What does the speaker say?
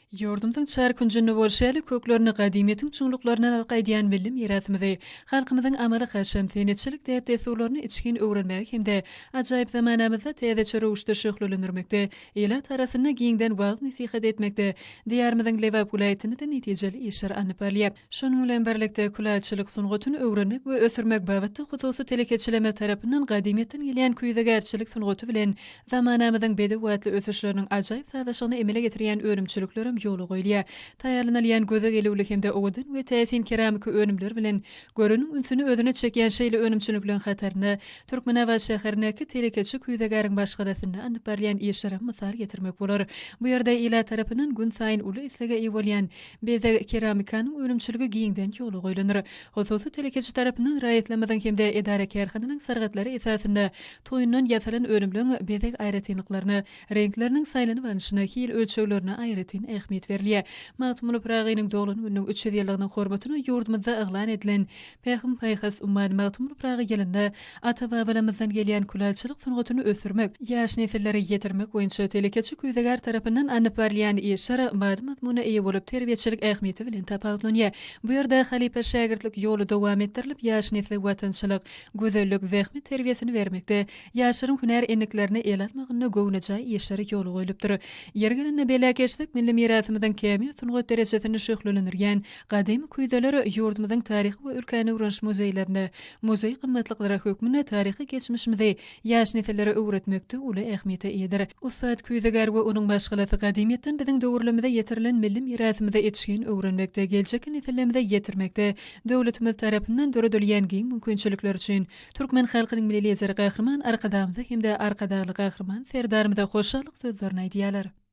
Ýurdumyzyň çar künjünde bolşy ýaly, köklerini gadymyýetiň çuňluklaryndan alyp gaýdýan milli mirasymyzy, halkymyzyň amaly-haşam, senetçilik däp-dessurlaryny içgin öwrenmäge hem-de ajaýyp zamanamyzda täzeçe röwüşde şöhlelendirmekde, ilat arasynda giňden wagyz-nesihat etmekde Diýarymyzyň Lebap welaýatynda-da netijeli işler alnyp barylýar. Şonuň bilen birlikde, külalçylyk sungatyny öwrenmek we ösdürmek babatda hususy telekeçilerimiz tarapyndan gadymyýetden gelýän küýzegärçilik sungaty bilen zamanamyzyň bedew atly ösüşleriniň ajaýyp sazlaşygyny emele getirýän önümçiliklerem ýola goýulýar. Taýýarlanylýan göze gelüwli hem-de owadan we täsin keramiki önümler bilen göreniň ünsüni özüne çekýän şeýle önümçilikleriň hatarynda Türkmenabat şäherindäki telekeçi küýzegäriň maşgalasynda alnyp barylýan işlerem mysal getirmek bolar. Bu ýerde ilat tarapyndan günsaýyn uly islege eýe bolýan Bezeg keramikanyň önümçiligi giňden ýola goýlandyr. Hususy telekeçi tarapyndan raýatlarymyzyň hem-de edara-kärhanalaryň sargytlary esasynda toýundan ýasalan önümleň bezeg aýratynlyklaryna, reňkleriniň saýlanyp alnyşyna, hil ölçeglerine aýratyn ähmiýet berilýär. Magtymguly Pyragynyň doglan gününiň 300 ýyllygynyň hormatyna ýurdumyzda yglan edilen Pähim-paýhas ummany Magtymguly Pyragy ýylynda ata-babalarymyzdan gelýän külalçylyk sungatyny ösdürmek, ýaş nesillere ýetirmek boýunça telekeçi küýzegär tarapyndan alnyp barylýan işler many-mazmuna eýe bolup, terbiýeçilik ähmiýeti bilen tapawutlanýar. Bu ýerde halypa-şägirtlik ýoly dowam etdirilip, ýaş nesle watançylyk, gözellik, zähmet terbiýesini bermekde, ýaşlaryň hünär endiklerini ele almagynda göwnejaý işler ýola goýlupdyr. Ýeri gelende belläp geçsek, milli mirasymyzyň kämil sungat derejesini şöhlelendirýän Gadymy küýzeler ýurdumyzyň taryhy we ülkäni öwreniş muzeýlerinde muzeý gymmatlyklary hökmünde taryhy geçmişimizi ýaş nesillere öwretmekde uly ähmiýete eýedir. Ussat küýzegär we onuň maşgalasy gadymyýetden biziň döwürlerimize ýetirilen milli mirasymyzy içgin öwrenmekde, geljekki nesillerimize ýetirmekde döwletimiz tarapyndan döredilýän giň mümkinçilikler üçin türkmen halkynyň Milli Lideri Gahryman Arkadagymyza hem-de Arkadagly Gahryman Serdarymyza hoşallyk sözlerini aýdýarlar.